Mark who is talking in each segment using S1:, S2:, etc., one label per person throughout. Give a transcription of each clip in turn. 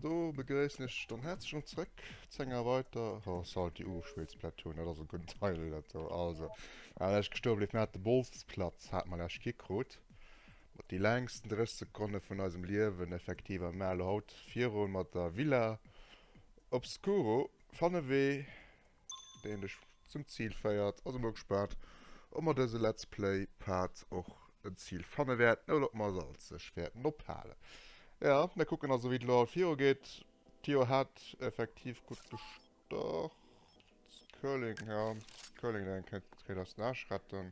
S1: do begréissen ech dann häerzlech erëm zréck zu enger weiter, oh Salty ugespillt Splatoon, dat ass e gudden Title dat do. Also, mir lech gestoe bliwwen, mir hate Bolzplatz hate mer lech gi krut, mat déi längsten 30 Sekonne vun eisem Liewen effektiv, a mir maache lo haut virun mat der Villa Obscuro, fanne Wee deen dech zum Zil féiert. Also mol gespaant ob mer dëse Let's Play Part och en Zil fanne wäerten oder ob mer salzeg wäerten ophalen. Ja, mir kucken also wéi et elo haut viru geet. D'Tio hat effektiv gutt gestart. Curling, ja, Curling deen kéint kéint eis den Aarsch retten.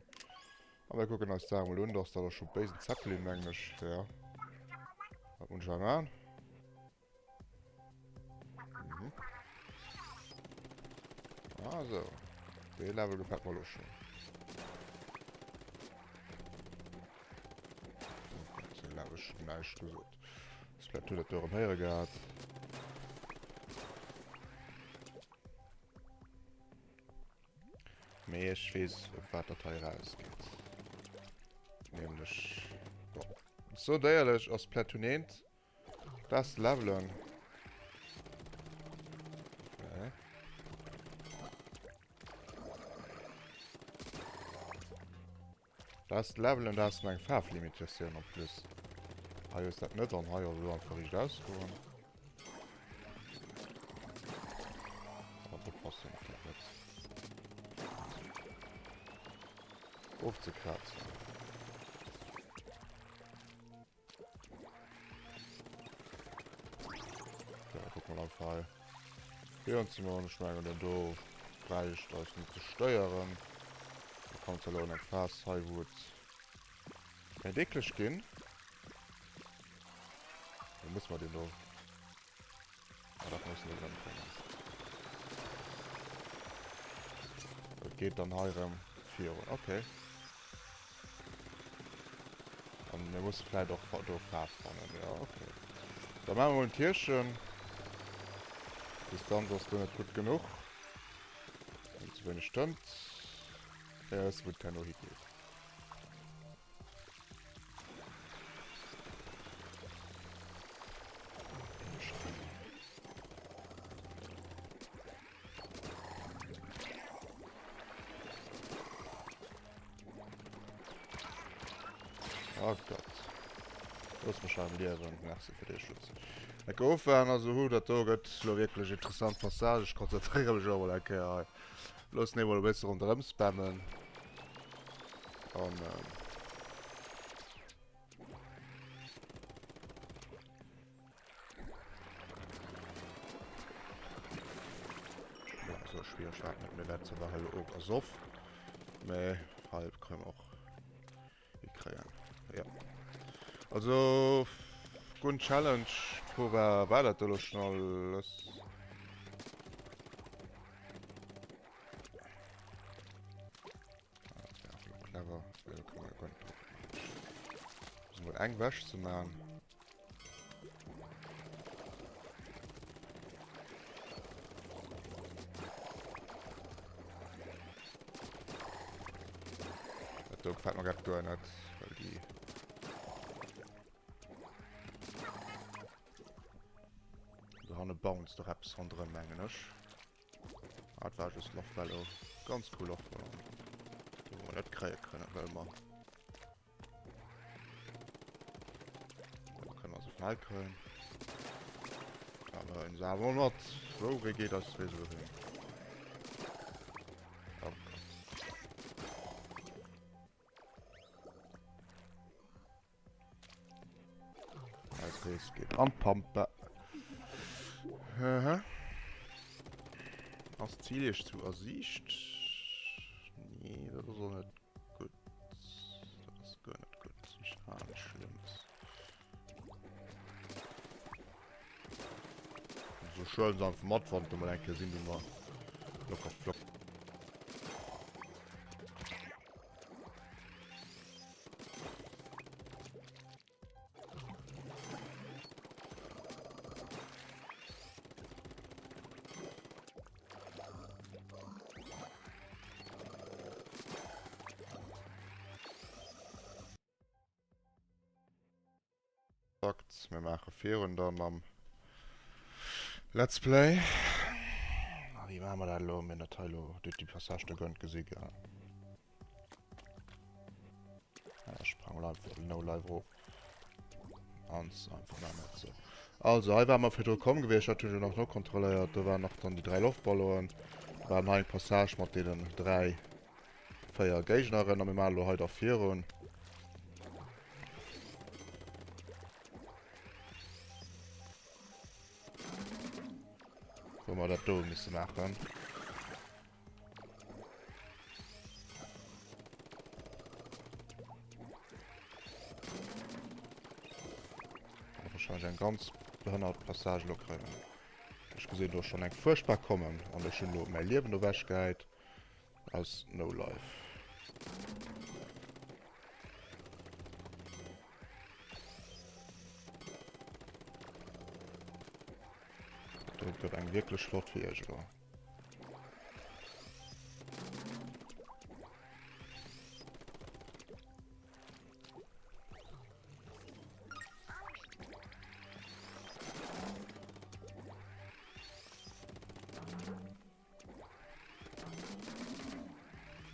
S1: A mir kucken eis d'Saach mol un. Do ass dat och scho béisen Zeppelin mengen ech, ja. Dat muss ech awer maachen. Mhm. Ah, so. De Level gefällt mir lo schon. So Level schon näischt gesot. Splatoon huet dat do erëm héiere gehat. Mee ech weess, op wat dat hei rausgeet. Nämlech, bon. So déierlech ass Splatoon 1 Best Levelen. Okay. Best Levelen, da hast du eng Faarflimitatioun en plus. Hei hues dat net an hei ass elo einfach riicht ausgoen. Aber oppassen, dat net ofzekrazen. Ja, guck mal einfach hei. Hier uns mal ich meine, den do braucht eis net ze stéieren. Da kommt elo an eng Phas hei, wou et méi décklech ginn. Da muss man den do. Ah, dat muss net ëmbréngen. Et geet dann hei erëm virun. Okay. An mir musse vläit och do Faarf fannen. Ja, okay. Da maache mer mol en Tierchen. Distanz ass do net gutt genuch. An ze wéineg Tënt. Ja, wësse wou et herno higeet. Oh Gott. Looss mech am Liewen. Merci fir dee Schutz. Ecke ofwahren, also hu dat do gëtt lo wierklech interessant Passage. Ech konzentréiere mech och mol eng Kéier hei. Loossen ee mol e bësse ronderëm spammen. An ähm, Ja, so schwierig war net, mir wäert zwar hei och ersoff, mä hei können och kréien. Ja. Also gun Challenge, Fro war war dat do schon alles? Ah, das wär auch clever. Ja, da kann man ja gar nicht drauf. Mal eng Wäsch zu machen. Dat do gefällt mir grad guer net, well déi... Do hanne bounced doch eppes ronderëm, mengen ech. Ah, dat war just Loftballon. Ganz cool Loftballon. Déi mer net kréie kënnen, well mer Können also schnell kréien. Aber en awer mat. Wou geet das Rees elo hin? Oh Gott. Eis Rees geet an d'Pampa. Aha. Ass d'Zil iech zu ersiicht? Nee, dat ass och net gutt. Dat ass guer net gutt. Ech ahne Schlëmmes. So schön se einfach mat, wann du mal eng Kéier sinn, déi mer locker flock. Fakt, mir maache virun da mam. Let's Play. A wéi maache mer dat elo? Mir hunn dat hei elo duerch déi Passage do gönnt gesi gell. Ja, sprang mal einfach no live erof. Ganz einfach mal net so. Also, hei war mer virdru komm gewiescht, dat hunn ech nach nokontrolléiert. Do waren nach dann déi 3 Loftballonen. Da war hei eng Passage mat deenen 3, 4 Géigneren a mir maachen elo hei da virun. Wou mer dat do misse maachen. Wahrscheinlich eng ganz behënnert Passage lo kréien. Ech gesinn do schon eng fuerchtbar kommen an ech hunn lo mäi Liewen do wechgehäit aus No Life. Do gëtt eng wierklech flott fir iech elo.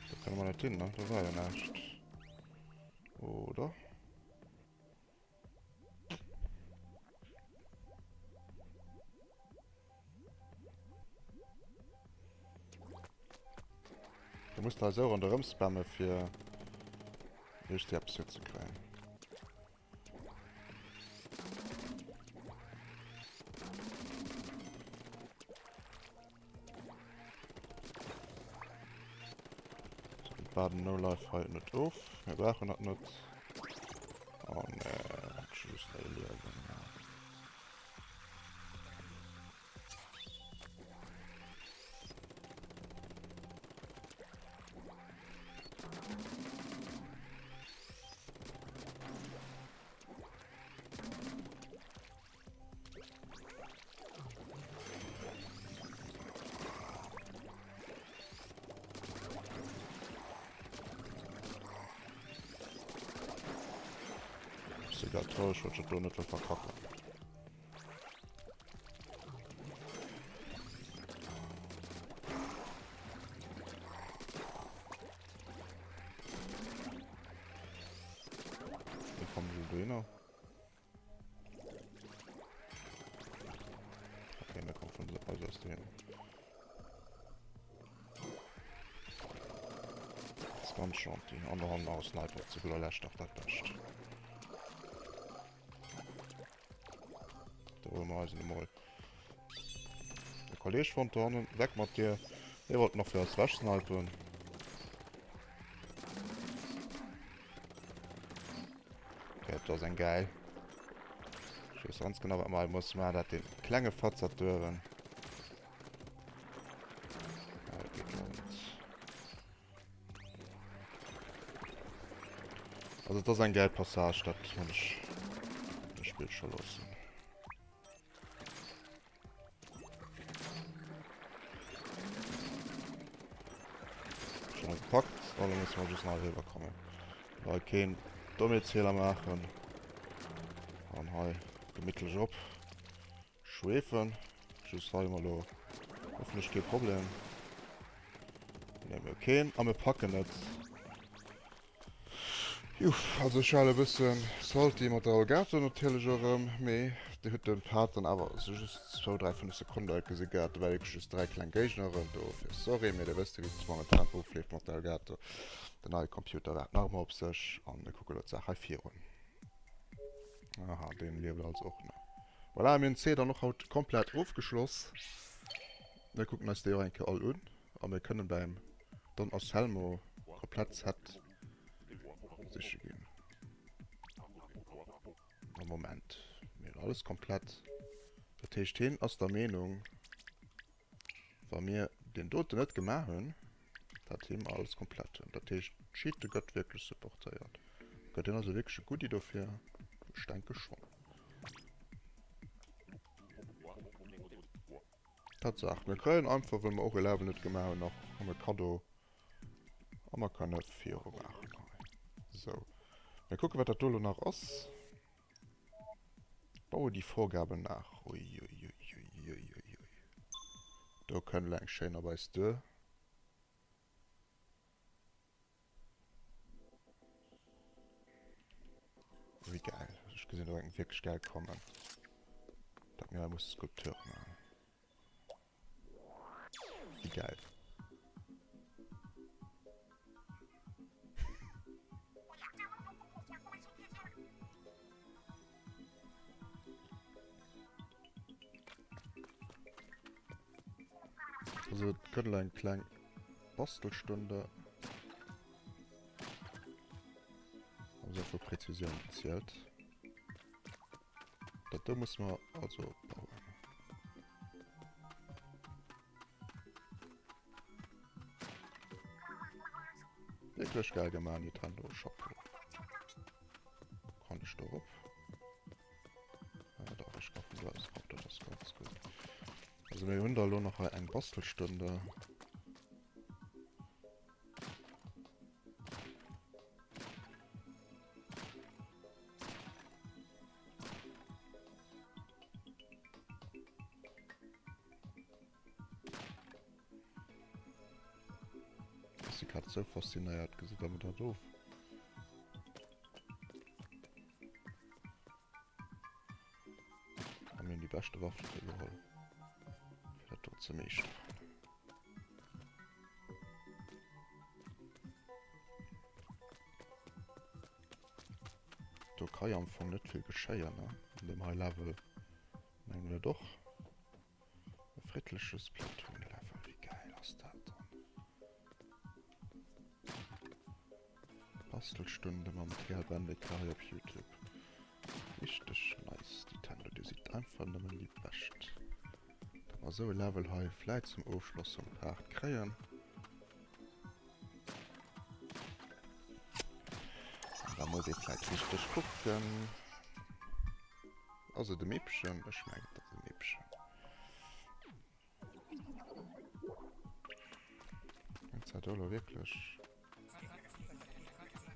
S1: Da kënne mer net hin, ne? Do war jo näischt. Oder? Du musst da so ronderëm spammen, fir duerch déi eppes hier ze kréien. Baden No Life hei net of. Mir brauchen dat net. Oh nee, just e Liewen. Sogar traurig, wollte ich das nicht verkacken. Wie kommen wir do hin? Okay, mir kommen von also aus do hin. Das ist ganz gentil. An der Hand aus Sniper zu guter Lescht auch dat Bescht. Da holen wir eis emol de Kolleg fonnt do hannen. Weg mat dir. Dee wollt nach fir eis wech snipen. Okay, dat ass eng geil. Ech weess ganz genau, wat mer hei musse maachen. Dat dee klenge Fatzert dueren. Ah, dat geet leider net. Also das ist eng geil Passage, dat muss ich das Spiel schon lassen. Schon gepackt, dann müssen wir just nach rüberkommen. Hei keen Domizieler machen. An hei gemütlich op. Schweefen. Just hei hu mer elo hoffentlech kee Problem. Ne, mir hu keen. A mir packen et. Juff, also ech war elo e bësse salty mat der Elgato natierlech och erëm, mee dir hutt den Part dann awer sou just zwou, dräi, fënnef Sekonnen direkt gesi gehat. Do war wierklech just dräi kleng Géigneren, dofir sorry, mee dir wësst jo wéi et momentan ofleeft mat der Elgato. Den neie Computer waart nach ëmmer op sech an mir kucke elo d'Saach hei virun. Aha, deen lieft also och nach. Voilà, mir hunn C dann och haut komplett ofgeschloss. Mir kucken eis déi och eng Kéier all un a mir kënnen beim Don Anselmo komplett Set siche ginn. Am Moment, mir hunn alles komplett. Dat heescht, hien ass der Meenung, Wa mir deen doten net gemaach hunn, dat him alles komplett hunn. Dat heescht, Cheate gëtt wierklech supportéiert. Gëtt hien also wierklech e Goodie dofir? Ech denke schonn. Tatsaach, mir kréien einfach, well mer och e Level net gemaach hunn, nach erëm e Kaddo. A mer kënne viru maachen hei. Sou, mir kucken, wat dat do elo nach ass. Baue die Vorgaben nach. Uiuiuiuiuiui. Do kënnt elo eng schéin op eis duer. Wéi geil. Ech gesinn do eng wierklech geil kommen. Dat mir hei musse Skulpture maachen. Wéi geil. Also et gëtt elo eng kleng Bastelstunde. Am Sënn vu Präzisioun gezielt. Dat do musse mer also bauen. Wierklech geil gemaach, Nintendo. Chapeau. Kann ech do rop? Ja, doch, ech kann vun do aus rop, dat ass ganz gutt. Also mir hunn da elo nach hei eng Bastelstunde. Ech si grad esou faszinéiert, gesitt der mer dat of? A mir hunn déi beschte Waff dofir geholl, fir dat do ze meeschteren. Do ka jo am Fong net vill geschéien, ne? An deem hei Level. Mengen oder doch? E friddleche Splatoon-Level, wéi gäil ass dat dann? Bastelstunde mam TL Bendeka hei op Youtube. Richteg nice, Nintendo, dir sidd einfach nëmmen déi Bescht. Dat mer esou e Level hei vläit zum Ofschloss vum Part kréien. An da muss ee vläit richteg kucken. Ass et e Meebchen? Ech mengen et ass e Meebchen. Jetzt hat Olo wirklich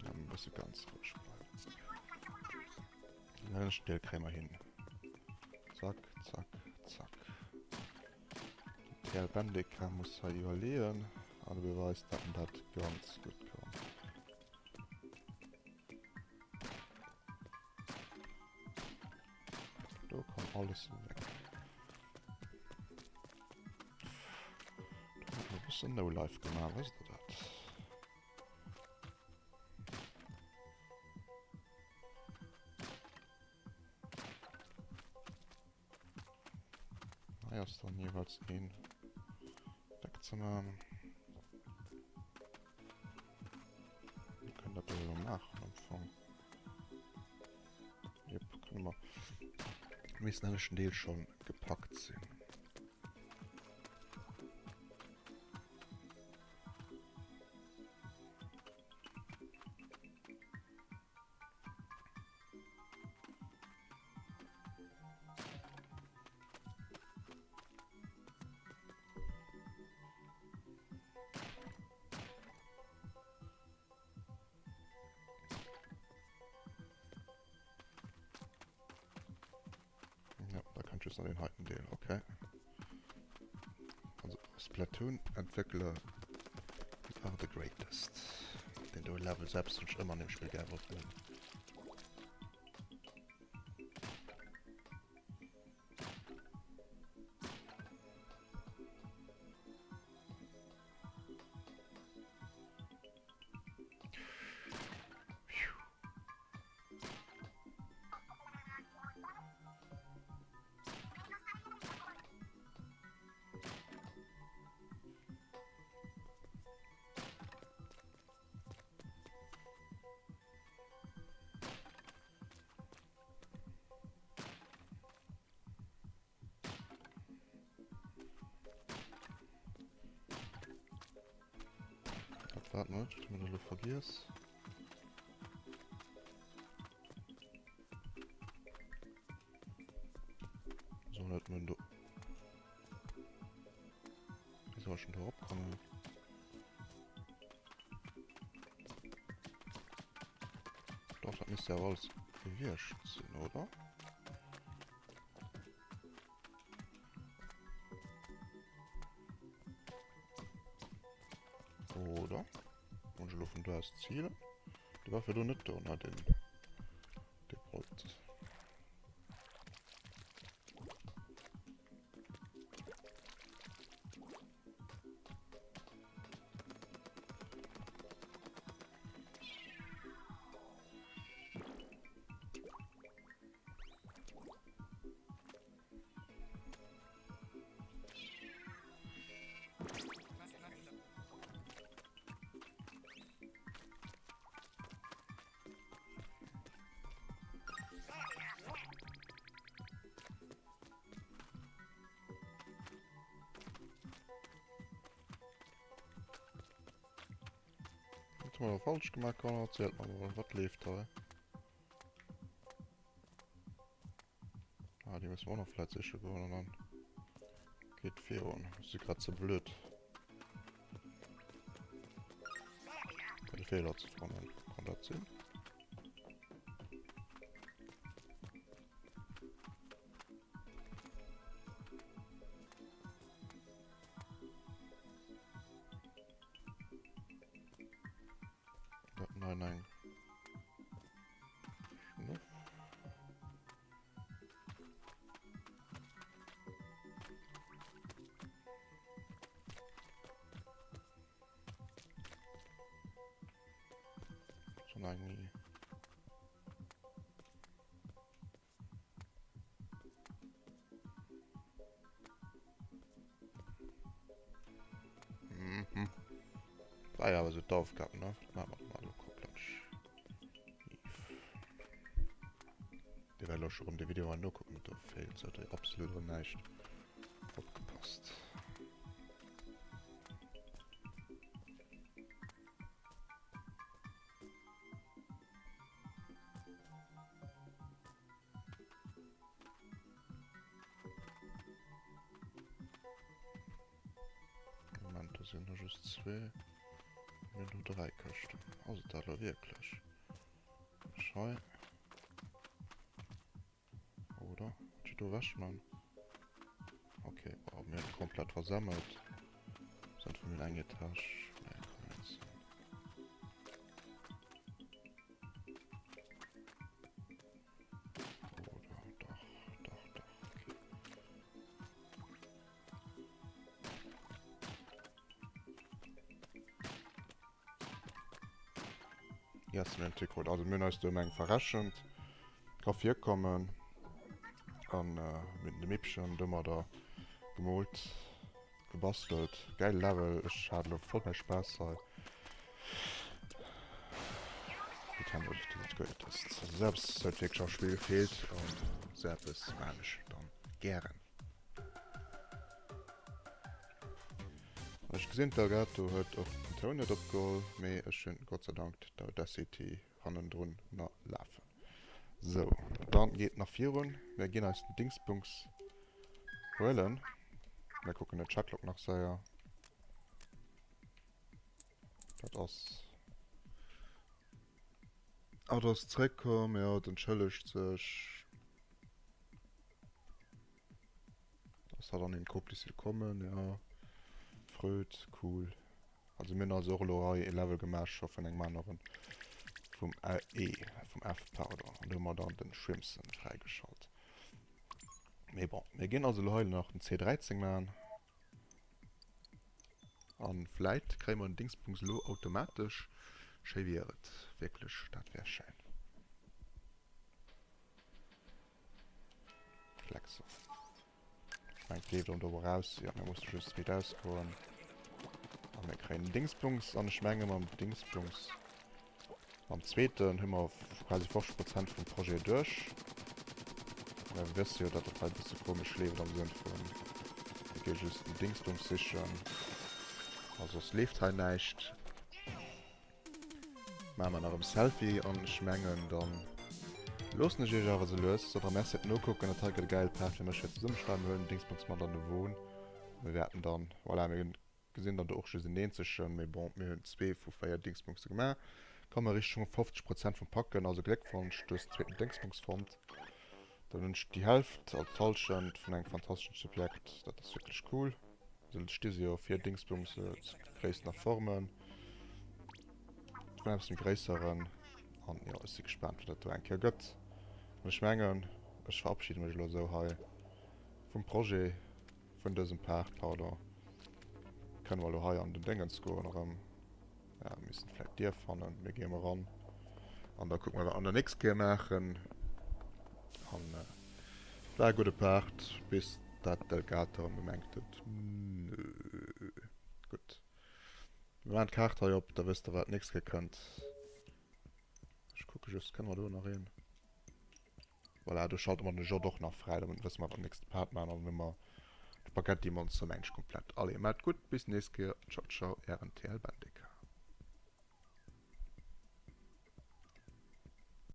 S1: ja, ein bisschen ganz ruhig bleiben. Den ënneschten Deel kréie mer hin. Zack, zack, zack. Den TL Bendeka muss hei iwwerleeën an e beweist, dat en dat ganz gutt kann. Do kann alles weg. Do hat e bëssen No-Life gemaach, wësst der dat? Hei ass dann jeweils een wegzemachen. Wir können dat elo maachen am Fong. Jep, kënne mer. Misst den ënneschten Deel schon gepackt sinn. Ja, da kann ich just noch den heiten Deel, okay. Also Splatoon-Entwickler are the greatest. Den do Level selbst hunn ech ëmmer an dem Spill gär wollt hunn. Dat war net, dat hu mir elo vergiess. So, net mir do. Wie soll ich denn da eropkommen? Doch, dat misst ja alles gewiescht sinn, oder? Muss ech elo vun do aus zielen? Dee war virdu net do, ne, deen, dee Bolt. Wat hu mer da falsch gemaach, Connor? Erzielt mer mol, wat leeft hei? Ah, déi musse mer och nach vläit siche goen an dann geet virun. Ech si grad ze blöd fir de Feeler ze fannen. Kann dat sinn? Dat nein eng. Schnuff. So eng Mhm. War ja awer sou d'Aufgab, ne? Wat maache mer elo komplett schief? Dir wäert elo scho rëm de Video hei nokucken, do feelt sou dei absolut erëm näischt. Opgepasst. Moment, do sinn der just zwee. Mir hunn do dräi Këschten. Ass et dat elo wierklech? Ech hei. Oder? Wat ech do ewech man? Okay, oh, mir hunn komplett versemmelt. Sind vun eng Etage. Nee, kann net sinn. Oder dach, dach, dach, okay. Yes, mir hunn d'Rekord. Also mir hunn eis do ëm eng verrechent. Ka virkommen. An äh, mit dem Mippchen domadder gemoolt, gebastelt. Geil Level. Ech hat elo voll mäi Spaass hei. Nintendo the greatest. Also selbst huet wierklech am Spill gefeelt an sou eppes maan ech dann gären. Ech gesinn d'Elgato huet och den Toun net opgeholl, mee ech hunn Gott sei Dank d'Audacity hannendrun na lafen. Sou, dann geet nach virun. Mir ginn eis den Dingsbums huelen. Mir kucken den Chatlog nach séier. Dat ass. Hatt ass zréckkomm, jo, et entschëllegt sech. Ass hatt an den Koplis gekommen, jo. Fröet, cool. Also mir hunn also och elo hei e Level gemaach scho vun engem aneren, vum E, vum F, pardon. An do hu mer dann den Shrimpson fräigeschalt. Mee bon, mir ginn also elo hei nach den C13 maachen. An vläit kréie mer den Dingsbums elo automatesch. Schéi wier et wierklech, dat wär schéin. Kleckser. Ech mengen, et leeft erëm do eraus. Jo, mir musse just riit ausgoen. A mir kréien den Dingsbums. An ech menge mam Dingsbums Am zweeten hu mer quasi 50 Prozent vum Projet duerch. Mä mir wësse jo, datt dat hei e bësse komesch leeft am Sënn vun, mir gi just den Dingsbums sichen a soss leeft hei näischt. Maache mer nach erëm Selfie an ech mengen, da loossen ech iech awer esou lues. Sot der Merci fir d'Nokucken. Dat hei gëtt e gäile Part fir mech fir zesummestellen. Mir huelen den Dingsbums mat an de Won. Mir wäerten dann, voilà, mir Gesinn der do och just en eenzegen, mee bon, mir hunn zwee vu 4 Dingsbumse gemaach. Komme Richtung 50 Prozent vum Packen, also Gléckwonsch, du hues den zweeten Dingsbums fonnt. Dann hunn ech déi Hälft, also d'Hallschent vun engem fantasteschen Subjekt, dat ass wierklech cool. Also do sti se jo, 4 Dingsbumse, Gréissten a Formen. Vun eppes méi gréisseren. An jo, ech si gespaant, wat dat do eng Kéier gëtt. An ech mengen, ech verabschide mech elo esou hei vum Projet, vun dësem Part, pardon. Kënne mer elo hei an den Déngens goen erëm. Ja, mir müssen vläicht d'Dier fannen. Mir ginn emol ran. An da kucke mer, wat mer an der nächst Kéier maachen. An äh, war e gudde Part, bis dat d'Elgato erëm gemengt huet. Nö. Gutt. Mir maachen d'Kaart hei op, da wësst der, wat d'nächst Kéier kënnt. Ech kucke just, kënne mer do nach een? Voilà, do schalte mer den J och nach fräi, da wësse mer, wat nächste Part maachen. An dann hu mer d'Spaghetti-Monster, meng ech, komplett. Allez, maacht gutt, bis d'nächst Kéier. Ciao, ciao, ären TL Bendik.